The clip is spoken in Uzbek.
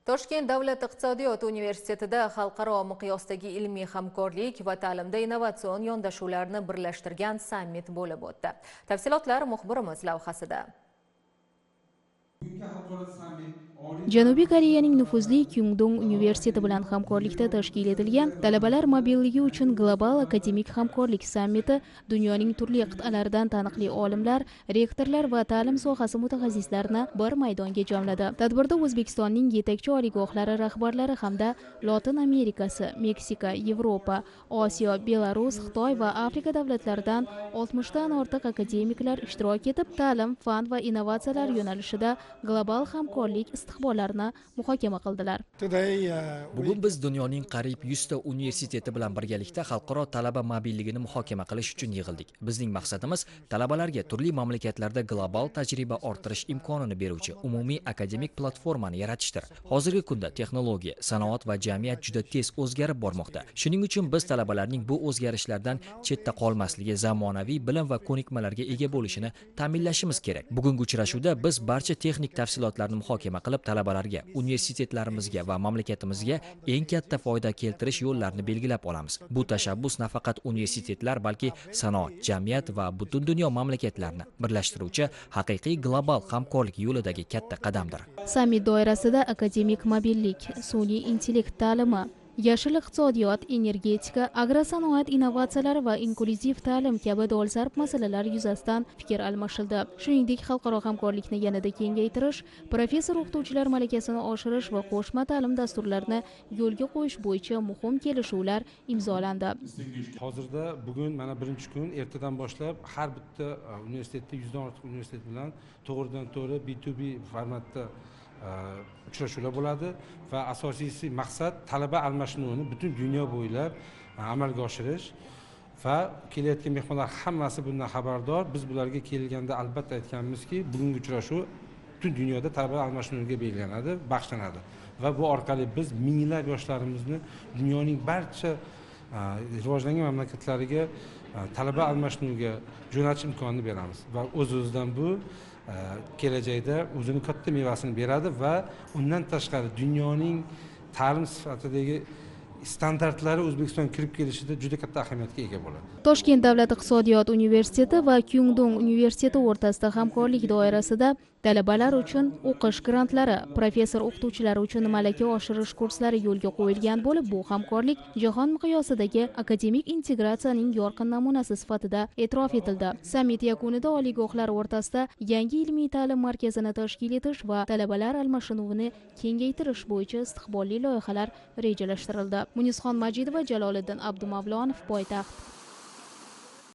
Toshkent davlat iqtisodiyot universitetida xalqaro miqyosdagi ilmiy hamkorlik va ta'limda innovatsion yondashuvlarni birlashtirgan sammit bo'lib o'tdi. Tafsilotlar muxbirimiz lavhasida. Janubiy Koreyaning nufuzli Kyungdong universiteti bilan hamkorlikda tashkil etilgan talabalar mobilligi uchun global akademik hamkorlik sammiti dunyoning turli qit'alaridan taniqli olimlar, rektorlar va ta'lim sohasi mutaxassislarini bir maydonga jamladi. Tadbirda O'zbekistonning yetakchi oliygohlari rahbarlari hamda Lotin Amerikasi, Meksika, Yevropa, Osiyo, Belarus, Xitoy va Afrika davlatlaridan 60 dan ortiq akademiklar ishtirok etib, ta'lim, fan va innovatsiyalar yo'nalishida global hamkorlik istiqbollarini muhokama qildilar. Bugun biz dunyoning qariyb 100 ta universiteti bilan birgalikda xalqaro talaba mobilligini muhokama qilish uchun yig'ildik. Bizning maqsadimiz talabalarga turli mamlakatlarda global tajriba orttirish imkonini beruvchi umumiy akademik platformani yaratishdir. Hozirgi kunda texnologiya, sanoat va jamiyat juda tez o'zgarib bormoqda. Shuning uchun biz talabalarning bu o'zgarishlardan chetda qolmasligi, zamonaviy bilim va ko'nikmalarga ega bo'lishini ta'minlashimiz kerak. Bugungi uchrashuvda biz barcha texnik tafsilotlarni muhokama qilib, talabalarga, universitetlarimizga va mamlakatimizga eng katta foyda keltirish yo'llarini belgilab olamiz. Bu tashabbus nafaqat universitetlar, balki sanoat, jamiyat va butun dunyo mamlakatlarini birlashtiruvchi haqiqiy global hamkorlik yo'lidagi katta qadamdir. Sammit doirasida akademik mobillik, sun'iy intellekt ta'limi, yashil iqtisodiyot, energetika, agrosanoat innovatsiyalari va inklyuziv ta'lim kabi dolzarb masalalar yuzasidan fikr almashildi. Shuningdek, xalqaro hamkorlikni yanada kengaytirish, professor-o'qituvchilar malakasini oshirish va qo'shma ta'lim dasturlarini yo'lga qo'yish bo'yicha muhim kelishuvlar imzolandi. Hozirda bugun mana birinchi kun, ertadan boshlab har bitta universitetda 100 dan ortiq universitet bilan to'g'ridan-to'g'ri B2B formatda uchrashuvlar bo'ladi va asosiysi maqsad talaba almashinuvini butun dunyo bo'ylab amalga oshirish va kelayotgan mehmonlar hammasi bundan xabardor. Biz bularga kelganda albatta aytganmizki, bugungi uchrashuv butun dunyoda talaba almashinuviga belgilanadi, bag'ishlanadi va bu orqali biz minglab yoshlarimizni dunyoning barcha rivojlangan mamlakatlariga talaba almashinuviga jo'natish imkonini beramiz va o'z-o'zidan bu kelajakda o'zini katta mevasini beradi va undan tashqari dunyoning ta'lim sifatidagi standartlari O'zbekistonga kirib kelishida juda katta ahamiyatga ega bo'ladi. Toshkent davlat iqtisodiyot universiteti va Kyungdong universiteti o'rtasida hamkorlik doirasida talabalar uchun o'qish grantlari, professor o'qituvchilar uchun malaka oshirish kurslari yo'lga qo'yilgan bo'lib, bu hamkorlik jahon miqyosidagi akademik integratsiyaning yorqin namunasi sifatida e'tirof etildi. Sammit yakunida oliygohlar o'rtasida yangi ilmiy ta'lim markazini tashkil etish va talabalar almashinuvini kengaytirish bo'yicha istiqbolli loyihalar rejalashtirildi. Munisxon Majidova, Jaloliddin Abdumavlonov, poytaxt.